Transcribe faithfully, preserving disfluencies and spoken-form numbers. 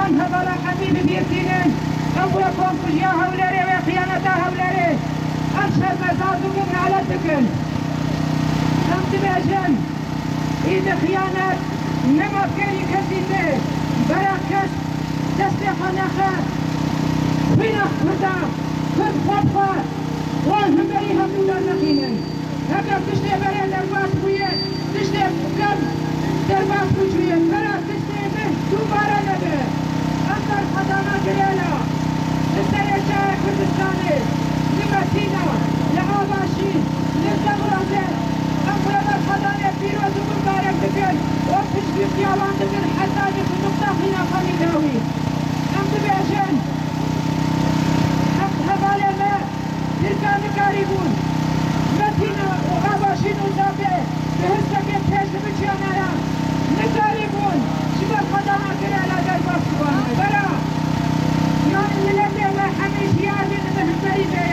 Em hevala hemî bi bîr tînin. Ew wê komkujiya Hewlêrê, wê xiyaneta Hewlêrê. Em şermezar dibin, nalet dikin. Em dibêjin, îdî xiyanet ne mafkêrî kesî tê. Bera kes destê xwe nexe. Xwîna Kurda, Kurd xwe bi xwe, wan hemberî hevdû dernexînin. Heger tiştê berê derbas bûye, tiştê kevn derbas bûçûye. Bera tiştê bih dubare nebe. Em berxwedana girêla li serê çiyayê Kurdistanê, li Metîna, li Avaşîn, li Zewrozê, em wê berxwedanê pîroz û bimbarek dikin û piştgiriya wan dikin heta nîqûnûqta xwîna xwe nîdawî. Em dibêjin, he-, hevalê me Tirka nikarîbûn Metîna û Avaşîn û Zapê bi hizbekê pêş biçiyane ya. Nikarîbûn ji berxwedana girêla derbas bibane. Bera, yanî miletê me hemî jiyar bîne bi hemberî vê